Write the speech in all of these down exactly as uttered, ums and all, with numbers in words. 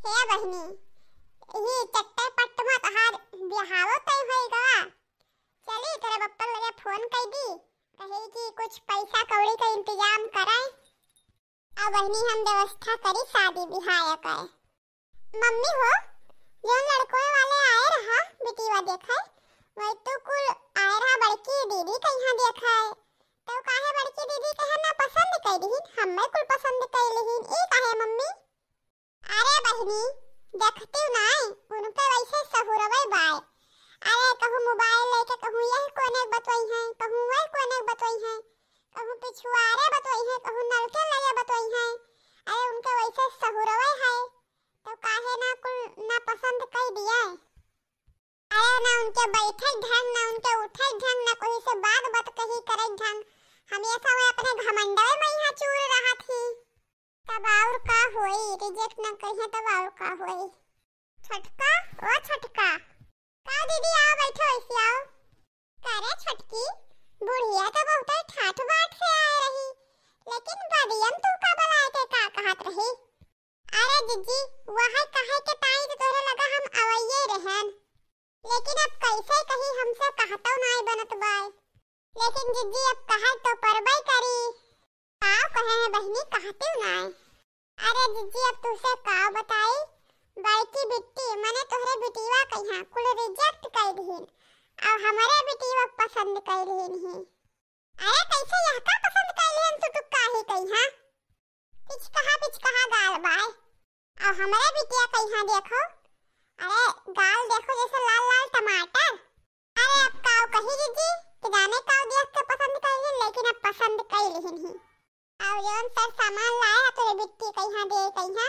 हे बहिनी, ई चट्टे पट्ट मा तोहार बिहावो तय होई गवा। चली, तोरे बप्पा लगे फोन कई दी, कही कि कुछ पैसा कौड़ी का इंतजाम करे। अब बहिनी हम व्यवस्था करी शादी बिहाय के। मम्मी हो, जौन लड़कों वाले आए रहा बिटिया देखे, वही तो कुल आए रहा बड़की दीदी के यहाँ देखे। तो काहे बड़की दीदी के ना पसंद कई लिहिन, हमें कुल पसंद कई लिहिन, ई काहे मम्मी? अरे बहिनी, देखती नाई, उनके वैसे सहुरवे बाय। अरे कहूँ मोबाइल लेके कहूँ यह कोने बतोई हैं, कहूँ वह कोने बतोई हैं, कहूँ पिछुआरे बतोई हैं, कहूँ नलके लगे बतोई हैं। अरे उनके वैसे सहुरवे है, तो काहे ना कुल ना पसंद कई दिए। अरे ना उनके बैठे ढंग, ना उनके उठे ढंग, ना कोई से बात बात कही करे ढंग। हमेशा वह अपने घमंडवे में यहाँ चूर रहा थी। तब और का होई, रिजेक्ट ना कहिए तब और का होई। छोटका, ओ छोटका। का दीदी, आओ बैठो, ऐसे आओ। करे छोटकी, बुढ़िया तो बहुत ठाठ बाट से आए रही, लेकिन बदियम तू का बलाए के का कहत रही? अरे जिज्जी, वह कहे के ताई तो तोहरे लगा हम अवइये रहन, लेकिन अब कैसे कही, हमसे कहतो नाई बनत बाय। लेकिन जिज्जी, अब कहे तो परबे करी। काव कहे हैं बहिनी, कहते नाई। अरे जिज्जी, अब तुसे काव बताई, बड़की बिट्टी मने तोहरे बिटिया कहिया कुल रिजेक्ट कर दिहिन, अब हमारे बिटिया पसंद कर लिहिन ही। अरे कैसे यह का पसंद कर लिहिन, तू टुक्का ही कहिया। पिचकहा पिचकहा गाल बाय। अब हमरे बिटिया कहिया देखो, अरे गाल देखो जैसे लाल लाल टमाटर। अरे अब काव कही जिज्जी, कि जाने काव देख के पसंद कर लिहिन, लेकिन अब पसंद कर लिहिन ही। अब जौन सर सामान लाए है तोरे बिट्टी कहिया दे कहिया,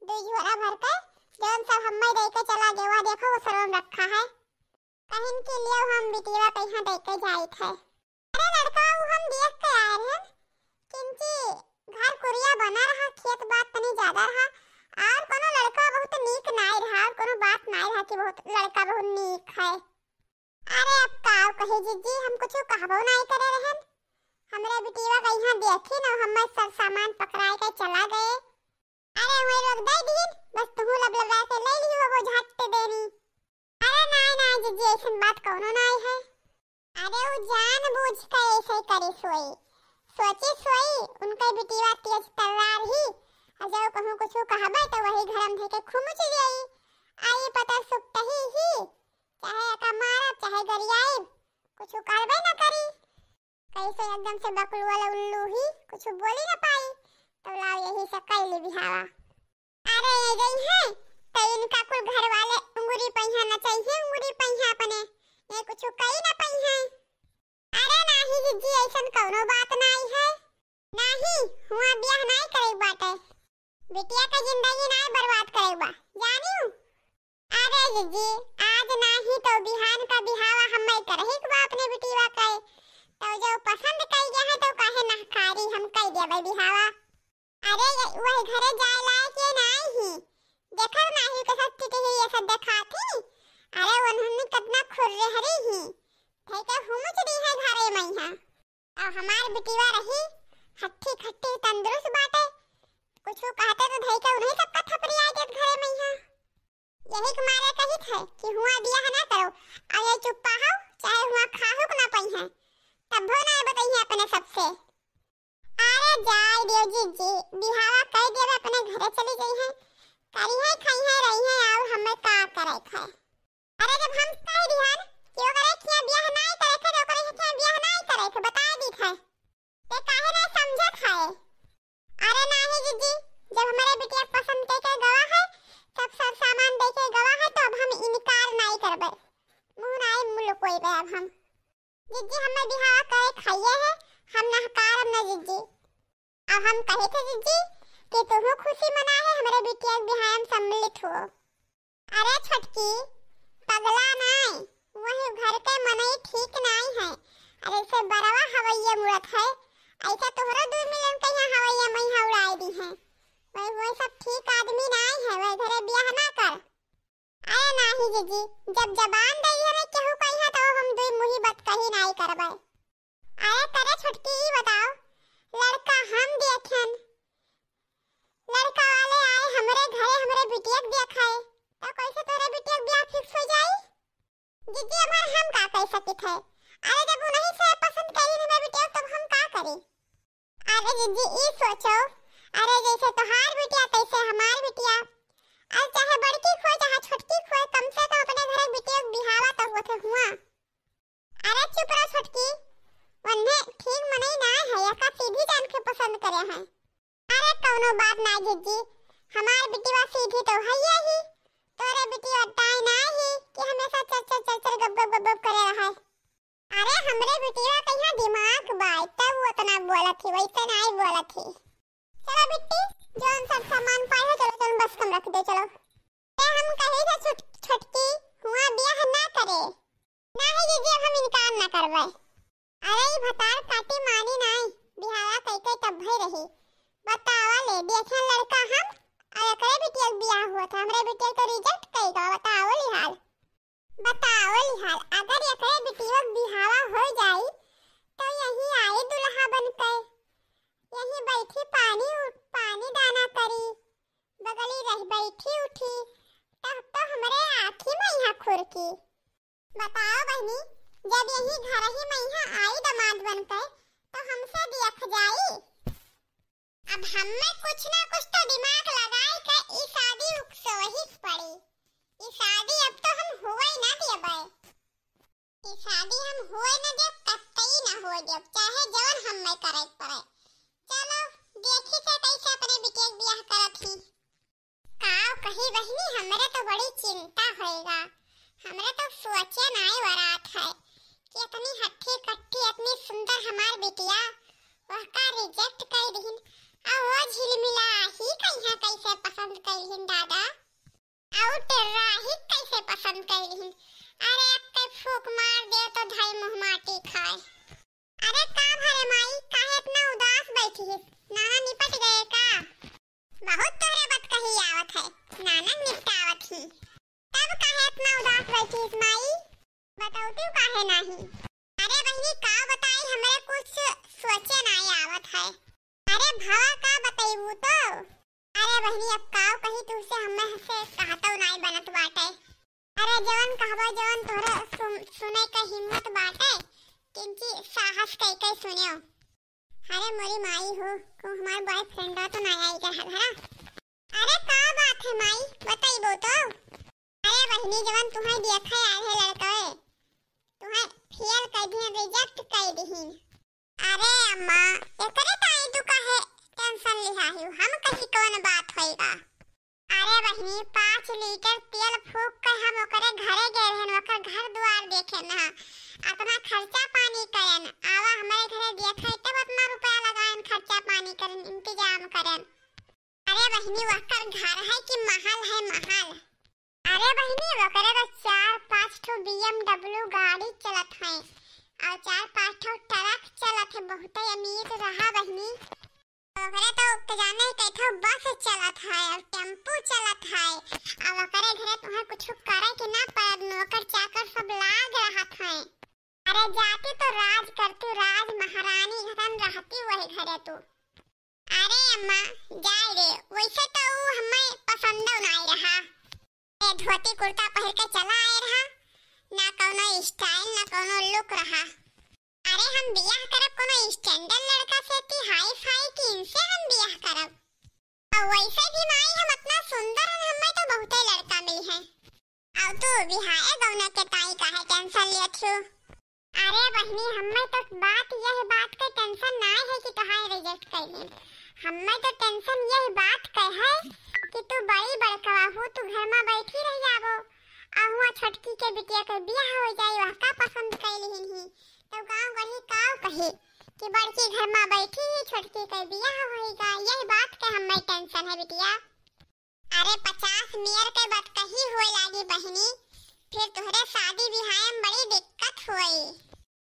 दो झोरा भर के, जौन सब हम्मे दे के चला गए, वह देखो वो सरवन रखा है। कहिन के लिए हम बिटिया कहिया दे के जाइत है। अरे लड़का, वो हम देख के आए रहन, किंची घर कुरिया बना रहा, खेत बात तनी ज्यादा रहा, और कोनो लड़का बहुत नीक नाय रहा, और कोनो बात नाय रहा कि बहुत लड़का बहुत नीक है। अरे अब काव कही जिज्जी, हम कुछ कहबो नाय करे रहन। हमरे बिटिया कहिया देखी न, हम्मे सब सामान पकड़ाए के चला गए। अरे वही लोग दे दीन, बस तुहू लबलबा के ले लियो वो झट देनी। अरे नाय नाय जिज्जी, ऐसन बात कौनो नाय है। अरे उ जान बूझ के ऐसे करी सोई, सोची सोई, उनके बिटिया तेज तर्रार ही, और जब कहूँ कुछ कहबे तो वही घर में धके खुमुच जाई। आई पता सुपटही ही, चाहे एका मारब चाहे गरियाइब, कुछ करबे न करी। कैसे एकदम से बकलुआ उल्लू ही, कुछ बोली न पाई। तो लाओ यही से कैली बिहावा। अरे ये गई है, तो इनका कुल घर वाले उंगरी पहिया नचई है, उंगरी पहिया अपने, ये कुछ कही न पई है। अरे नाही जिज्जी, ऐसन कौनो बात नाही है। नाही, हुआ ब्याह नाही करे बाटे। बिटिया का जिंदगी नाही बर्बाद करे बा, जानियो। अरे जिज्जी, आज नाही तो बिहान का बिहावा हम्मे करही के बा अपने बिटिया के। तो जो पसंद कई गया है तो काहे नहकारी, हम कई देबे बिहावा। अरे ये वही घरे जाए लायक ये नाही ही, देखल नाही के सत्य के ये सब देखात ही। अरे उन्होंने कितना खुर्रहरी ही, थे के हुमुच दी है घरे में यहाँ। अब हमार बिटिया रही हट्ठी खट्टी तंदुरुस्त बाटे, कुछ कहते तो धई के उन्हें सबका थपरी आ जात घरे में यहाँ। यही के मारे कहित है कि हुआ बियाह ना करो, और ये चुप्पा हो, चाहे हुआ खाहू के ना पई है, तब भो ना बताइए अपने सबसे। अरे जाए दियो जिज्जी, बिहावा कई देबे अपने घरे चली गई है, करी है, खाई है, रही है, और हमें का करे खाए। अरे जब हम कह दिहन कि ओकरे खिया बियाह नाई करे के, ओकरे खिया बियाह नाई करे के, बता दी है। ते काहे ना समझत है? अरे नाही जिज्जी, जब हमारे बिटिया पसंद के, के गवा है, सब सब सामान दे के गवा है, तो अब हम इनकार नाई करबे, मुँह नाई मुँह लुकोइबे अब हम। जिज्जी, हमें बिहावा करे खाइए है, हम नहकारब न जिज्जी। अब हम कहे थे जिज्जी कि तुहू खुशी मना है, हमरे बिटिया के बिहाव में सम्मिलित हो। अरे छोटकी, पगला नाय, वही घर के मनई ठीक नाय है। अरे से बरवा हवैया मुड़त है, ऐसा तोहरो दू मिलियन के यहाँ हवैया मैया उड़ाई दी है। वही, वही सब ठीक आदमी नाय है, वही घरे बियाह ना कर। अरे नाही जिज्जी, जब जबान दे दिया रे केहू कहिया, तब हम दुई मुही बात कही नाही करबे। अरे करे छोटकी, ई बताओ, लड़का हम देखेन, लड़का वाले आए हमरे घरे हमरे बिटिया के देखे, तो कैसे तोरे बिटिया के बियाह fix हो जाई? जीजी, अब हम का कर सकित है? अरे, जब उन्हीं से पसंद करी हमरे बिटिया, तब हम का करी? अरे जीजी, ई सोचो, अरे, जैसे तोहार बिटिया, तैसे हमार बिटिया। अरे, चाहे बड़की खोए, चाहे छोटकी खोए, कम से कम अपने घरे बिटिया के बिहावा तो होत हुआ। अरे चुप रहो छोटकी, वन्ने ठीक मनई ना है, एका सीधी जान के पसंद करे हैं। अरे कौनो बात ना जीजी, हमार बिटिया सीधी तो है ही, तोरे बिटिया डाइन ना ही कि हमेशा चर चर चर चर गप गप गप गप करे रहे। अरे हमरे बिटिया के यहाँ दिमाग बा, तब वो इतना बोलत ही, वैसे नहीं बोलत ही। चलो बिट्टी, जौन सब सामान पाए हो, चलो जौन बस कम रख दे, चलो। ए, हम कही थे छोट-, छोटकी, हुआ बियाह ना करे। नाही जीजी, अब हम इनकार ना करबे। अरे, ई भतार काटी मानी नाई, बिहावा कई कई तब भई रही। बतावा ले, देखे लड़का हम, और एकरे बिटिया के बियाह हुआ था, हमरे बिटिया के reject कई गवा, बताओ लिहाल। बताओ लिहाल, अगर एकरे बिटिया के बिहावा हो जाई, तो यही आई दुल्हा बन के, यही बैठी पानी उ-, पानी दाना करी, बगली रह बैठी उठी, तब तो हमरे आँखी में यहाँ खुरकी। बताओ बहिनी, जब यही घर ही में यहाँ आई दामाद बन के, तो हमसे दियख जाई। अब हमें कुछ ना कुछ तो दिमाग लगाई के ई शादी उकसवही पड़ी। ई शादी अब तो हम हुए ना देबे। ई शादी हम हुए ना देब, कतई ना हुए देब, चाहे जवन हमें करे पड़े। चलो, देखी से कैसे अपने बिटिया के बियाह करत ही। काव कही बहिनी, हमरे तो बड़ी चिंता होएगा, हमरे तो सोचे नाई वरात है कि इतनी हट्ठी कट्ठी, इतनी सुंदर हमार बिटिया, वहका reject कर दीन। आ वो झिलमिला ही कहिया कैसे पसंद कर दीन दादा, और टेर्रा ही कैसे पसंद कर दीन। अरे, एक फूक मार दे तो धाई मुँह माटी खाए। अरे का भरे माई, काहे इतना उदास बैठी हिस? नाना निपट गए का? बहुत तोहरे बतकही आवत है, नाना निपटावत ही। तब काहे इतना उदास बैठी हिस माई? बतौती काहे नाही? अरे बहिनी का बताई, हमरे कुछ सोचे नाही आवत है। अरे भवा का बतैबू तो? अरे बहिनी अब काव कही तुहसे, हमें से कहतौ नाही बनत बाटे। अरे जवन कहबा, जवन तोहरे सुन-, सुने के हिम्मत बाटे, किंची साहस कई के सुनियो। अरे मोरी माई हो, को हमार boyfriend तो ना आई रहा घरा। अरे का बात है माई, बतैबो तो। अरे बहिनी जवन तुहे देखे आए है लड़कवे, तुहे fail कर दिए, reject कर दिए। अरे अम्मा, एकरे ताई तू काहे tension लिहा हिउ? हम कही कौन बात होइगा? अरे बहिनी, पाँच लीटर तेल फूक के हम ओकरे घरे गए रहन, ओकर घर दुआर देखे न। अतना खर्चा पानी कयन, आवा हमरे घरे देखे, तब अतना रुपया लगायन, खर्चा पानी करन, इंतजाम करन। अरे बहिनी, ओकर घर है कि महल है, महल? अरे बहिनी, ओकरे तो चार पाँच ठो B M W गाड़ी चलत है और चार पाँच ठो truck चलत है, बहुते अमीर रहा बहिनी। ओकरे तो के जाने कै ठो बस चलत है और टेम्पू चलत है, और ओकरे घरे तुम्हें कुछ करे के ना पड़त, नौकर चाकर सब लाग रहत है। अरे जाती तो राज करती, राज महारानी घरन रहती वही घरे तू। अरे अम्मा, जाए रे, वैसे तो ऊ हमें पसंदो नाई रहा। ए धोती कुर्ता पहिर के चला आए रहा, ना कौनो style, ना कौनो look रहा। अरे हम बियाह करब कौनो standard लड़का से, ती high-fi की, इनसे हम बियाह करब। और वैसे भी माई हम इतना सुंदर हैं, हमें तो बहुते लड़का मिली हैं। और तू बिहाए गौना के ताई काहे tension लेत हो? अरे बहिनी, हमें तो बात, यह बात के tension ना है कि तोहार reject कर ली। हमें तो tension यह बात के है कि तू बड़ी बड़कवा हो, तू घर में बैठी रह जाबो, और हुआ छोटकी के बिटिया के बियाह हो जाई, वह का पसंद कर ली ही। तो गाँव गढ़ी काव कही कि बड़की घर में बैठी ही, छोटकी के बियाह होइगा, यह बात के हमें tension है बिटिया। अरे पचास मेर के बतकही होए लागी बहिनी, फिर तोहरे शादी बिहाए में बड़ी दिक्कत होई।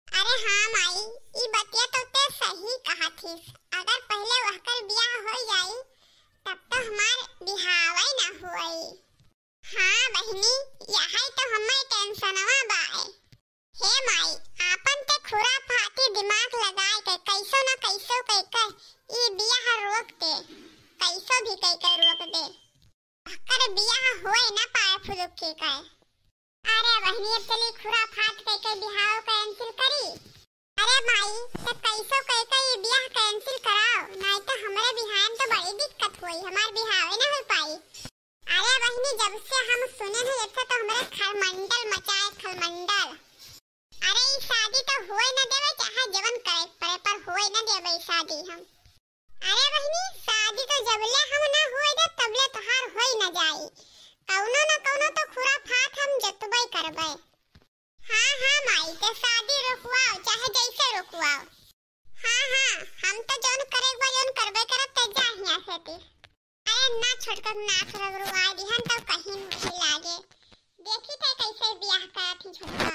अरे हाँ माई, ई बतिया तो ते सही कहा थीस। अगर पहले वहकर बियाह हो जाई, तब तो हमार बिहावे ना होई। हाँ बहिनी, यही तो हमें tensionवा बाए। हे माई, आपन ते खुराफाती दिमाग लगाए के कैसो न कैसो कई के ई बियाह रोक दे, कैसो भी कई के रोक दे। ओकर बियाह होए ना पाए फुलुक्की के। अरे बहिनी, अब चली खुराफात कइके बिहाव cancel करी। अरे माई, त कैसो कइके ई बियाह cancel कराओ, नाहीं त हमरे बिहाव में त बड़ी दिक्कत होई, हमार बिहावे ना हो पाई। अरे बहिनी, जब से हम सुने हैं, जब से तो हमरे खलमंडल मचाए, खलमंडल। अरे ई शादी तो होए ना देवे, चाहे जवन करे पड़े, पर होए ना देवे ई शादी हम। अरे बहिनी, शादी तो जबले हम ना होए दे, तबले तोहार होई ना जाई। कौनो न कौनो तो खुराफात हम जतबे करबे। हाँ, हाँ माई, ते शादी रुकवाओ, चाहे जैसे रुकवाओ। हाँ, हाँ, हम तो जौन करे के बा, जौन करबे करब, ते जा हियां से ती। अरे ना छोटका, नाक रगड़वाए दिहन, तब कहीं मुखी लागे। देखी ते कैसे बियाह करत ही छोटका।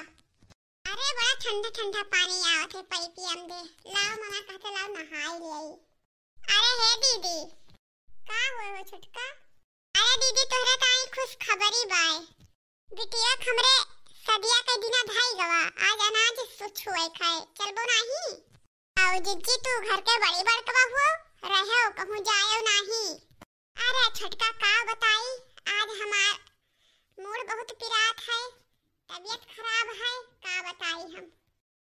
अरे बड़ा ठंडा ठंडा पानी आवत है पाइपिया में दे। लाओ मम्मा कहते लाओ नहाई ले आई। अरे हे दीदी। का हुए हो छोटका? अरे दीदी तोहरे ताई खुशखबरी बाय। बिटिया हमरे सदिया के दिना धाई गवा। आज अनाज सु-, छुए खाए। चलबो नाही? आओ जिज्जी तू घर के बड़ी बड़कवा हुओ। रहो कहूँ जायो नाही। अरे छोटका का बताई। आज हमार मूड बहुत पिरात है। तबीयत खराब है, का बताई हम।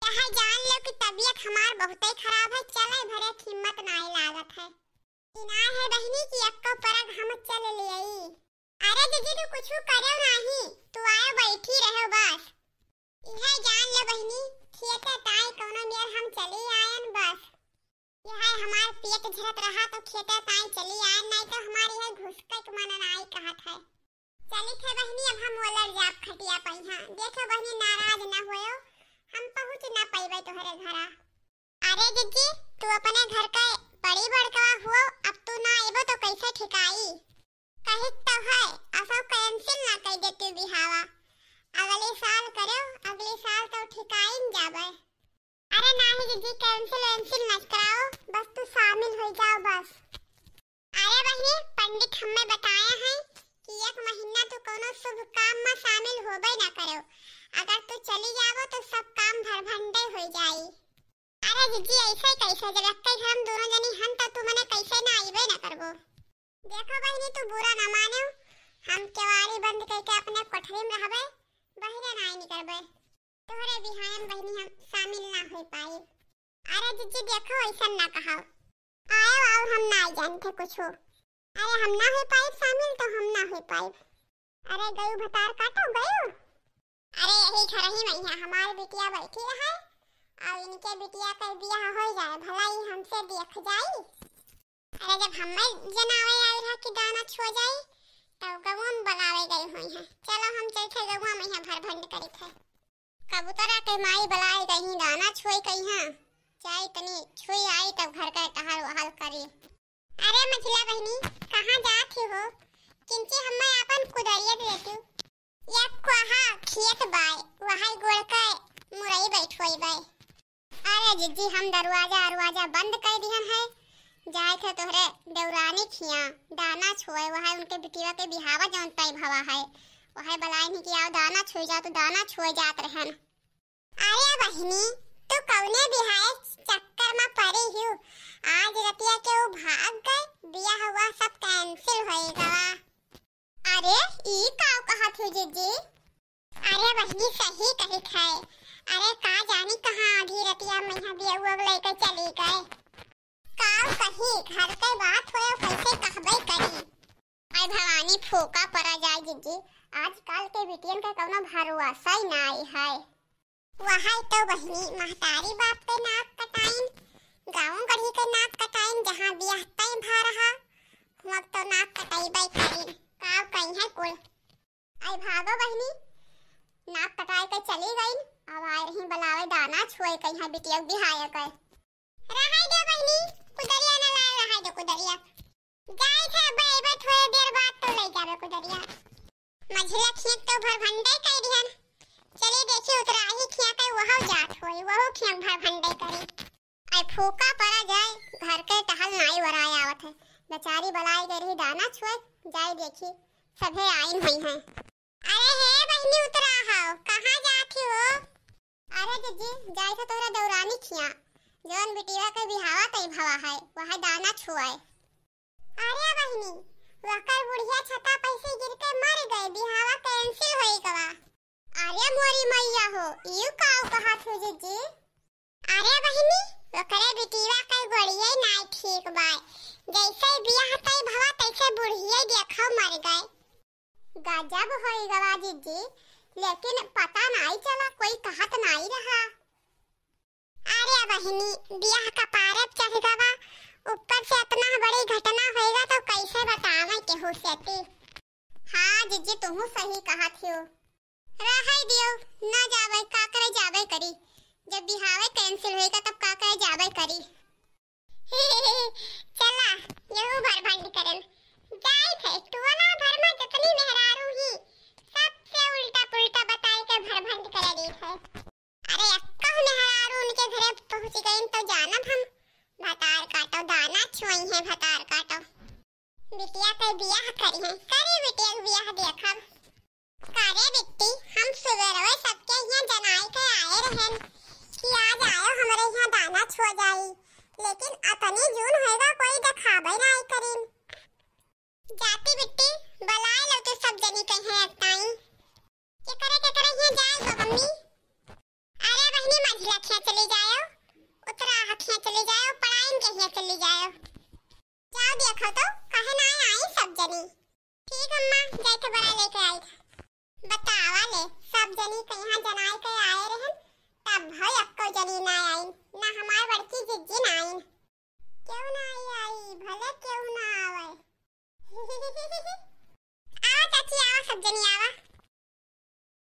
यह जान लो कि तबीयत हमार बहुते खराब है, चले भरे हिम्मत नाई लागत है। इनार है बहिनी कि एक्को परग हम चल लियई। अरे दीदी तू कुछु करो नाही, तू आयो बैठी रहो बस। यह जान लो बहिनी, खेते ताई कौनो मेर हम चली आयन बस। यह हमार पेट झरत रहा तो खेते ताई चली आयन, नाई तो हमार यह घुसके के मन नाई कहत है। चलित है बहिनी, अब हम ओलर जाब खटिया पइहाँ। देखो बहिनी, नाराज न होयो, हम पहुँच न पइबे तोहरे घरा। अरे जिज्जी, तू अपने घर के बड़ी बड़कवा हुओ, अब तू ना अइबो तो कैसे ठिकाई? कहित तो है, असो cancel ना कइ देती बिहावा। अगले साल करो, अगले साल तो ठिकाइन जाबे। अरे नाही दीदी, cancel वैंसिल मत कराओ, बस तू शामिल हो जाओ बस। अरे बहिनी, पंडित हमें बताया है कि एक महीना तू कोनो शुभ काम में शामिल होबे ना करो। अगर तू चली जाबो तो सब काम भरभंडे हो जाई। अरे दीदी, ऐसे कैसे? जब एक्के घर हम दोनों जनी हन तो तू मने कैसे ना आइबे ना करबो? देखो बहिनी, तू बुरा ना मानो, हम केवाड़ी बंद करके अपने कोठरी में रहबे, बहिरे ना निकलबे। तोहरे बिहायन बहिनी हम शामिल ना हो पाइब। अरे जिज्जी देखो, ऐसन ना कहो। आयो और हम ना जानते कुछो। अरे हम ना हो पाइब शामिल तो हम ना हो पाइब। अरे गयू भतार काटो गयू। अरे यही घर ही में यहाँ हमार बिटिया बैठी रहे और इनके बिटिया का बियाह हो जाए, भला ही हमसे देख जाई। अरे जब हमें जनावे आइल है कि दाना छुआ जाई, तब गउआ में बुलावे गई हुई हैं। चलो हम चलते गउआ में यहाँ भर भंड करी थे। कबूतरा के माई बुलाए गई हैं, दाना छुए कही हैं। जाई तनी छुई आई तब घर के टहल वहल करी। अरे मझिला बहिनी, कहाँ जात ही हो? किंची हमें अपन कुदरिया दे देती। या कोहा खेत बाय, वहाँ गोड़ के मुरई बैठोई बाय। अरे जिज्जी, हम दरवाजा अरवाजा बंद कर दिहन है, जाए थे तोहरे देवरानी खिया दाना छुए, वहाँ उनके बिटिया के बिहावा जौन तय भवा है, वहाँ बुलाए नहीं कि आओ दाना छुए जाओ, तो दाना छुए जात रहन। अरे बहिनी, तू कौने बिहाए चक्कर में पड़ी हूँ? आज रतिया के वो भाग गए, बिया हुआ सब cancel होए गवा। अरे, ई का कहत हो जिज्जी? अरे बहिनी, सही कहित है। अरे का जानी कहाँ आधी रतिया में यहाँ बियउआ लेके चली गए। का कही, घर के बात होए, कैसे कहबे करी। अरे भवानी, फूका परा जाए जिज्जी, आजकल के बिटियन के कौनो भरोसा ही ना आई है। वहाई तो बहिनी महतारी बाप के नाक कटाइन, गाँव गढ़ी के नाक कटाइन, जहाँ बियाह तय भा रहा, हुआं तो नाक कटाइबे करीन। का कही है कुल। आई भागो बहिनी, नाक कटाए के चली गईन, अब आए रही बुलावे दाना छुए के यहाँ बिटिया बिहाए के। रहाई दे बहिनी, कुदरिया ना लाए, रहाई दे कुदरिया। जाई थे अबे, अबे थोड़े देर बाद तो ले जावे कुदरिया। मझिला खिया तो भर भंडे कई दिहन। चली देखी उतराही खिया के वहू जात होई, वहू खिया भर भंडे करी। आई फूका परा जाए, घर के टहल नाई वराए आवत है। बेचारी बलाई गई रही दाना छुए, जाए देखी सभे आइन हुई हैं। अरे हे बहिनी उतरा हो, कहाँ जात ही हो? अरे जिज्जी, जाई थे तोहरा दौरानी खिया, जौन बिटिया के बिहावा तय भवा है, वह दाना छुआए। अरे बहिनी, ओकर बुढ़िया छता पैसे गिर के मर गए, बिहावा cancel होई गवा। अरे मोरी मैया हो, यू का कहत हो जीजी? अरे बहिनी, ओकरे बिटिया के गोड़िये नाई ठीक बाय। जैसे बियाह तय भवा, तैसे बुढ़िये देखो मर गए। गजब होई गवा जीजी, लेकिन पता नाई चला, कोई कहत नाई रहा। अरे बहिनी, बियाह कपारे पे चढ़ गवा, ऊपर से इतना बड़ी घटना होएगा तो कैसे बतावे केहू से ती? हाँ जीजी, तुहू सही कहत हियो। रहै दियो, ना जावे, का करे जावे करी। जब बिहावे cancel होएगा तब का करे जावे करी। चला, यहू भरभंड करन। जाई थे, टोला भर में जितनी मेहरारू ही, सबसे उल्टा पुल्टा बताई के भरभंड करे दी थे। अरे अक्का मेहरारू उनके घरे पहुँच गई तो जानब हम। भतार काटो, दाना छुई है भतार काटो। बिटिया के बियाह करी है, करी बिटिया के बियाह देखब। का रे बिट्टी, हम सुबेरवे सबके यहाँ जनाई के आए रहन कि आज आयो हमरे यहाँ दाना छुआ जाई, लेकिन अतनी जून होएगा कोई देखाबे नाई करीन। जाती बिट्टी, बलाए लो तो सब जनी कहीं अगताई। केकरे केकरे यहाँ जाए बा मम्मी? अरे बहिनी, मझिला खिया चली जायो, उतरा खिया चली जायो, पड़ाइन के हिया चली जायो। जाओ देखो तो, कहे ना आई सब जनी। ठीक अम्मा, जाए के बड़ा लेके आई। बतावा ले, सब जनी के यहाँ जनाई के आए रहन, तब भई अक्को जनी ना आई, ना हमार बड़की जिज्जी ना आई। क्यों ना आई, आई, भले क्यों ना आवे। आवा चाची, आवा सब जनी आवा।